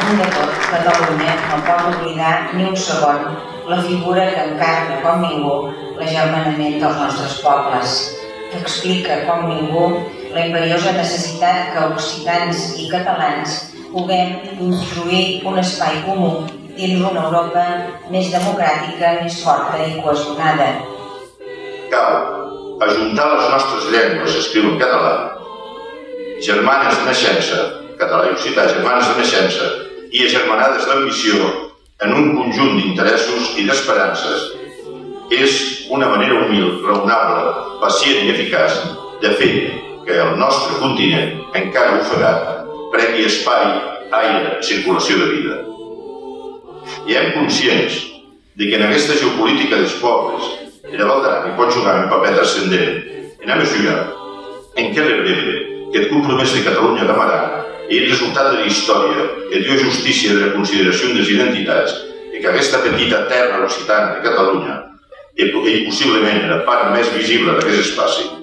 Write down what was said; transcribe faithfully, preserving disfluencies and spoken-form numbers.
De tot, Catalunya no pot oblidar ni un segon la figura que encarna com ningú l'agermanament dels nostres pobles, que explica com ningú la imperiosa necessitat que occitans i catalans puguem construir un espai comú dins una Europa més democràtica, més forta i cohesionada. Cal ajuntar les nostres llengües, escriu en català, germanes de naixença, català i occità, germanes de naixença i agermanades d'ambició en un conjunt d'interessos i d'esperances. És una manera humil, raonable, pacient i eficaç de fer que el nostre continent, encara ofegat, prengui espai, aire, circulació de vida. I hem conscients de que en aquesta geopolítica dels pobles, era Val d'Aran i pot jugar un paper transcendent en la mesura en que rebrembe qu'eth compromès de Catalonha damb Aran ei eth resultat de l'istòria e d'ua justícia de la consideracion des identitats e qu'aguesta petita tèrra occitana de Catalonha ei, ei possiblement era part mès visibla d'aguest espaci.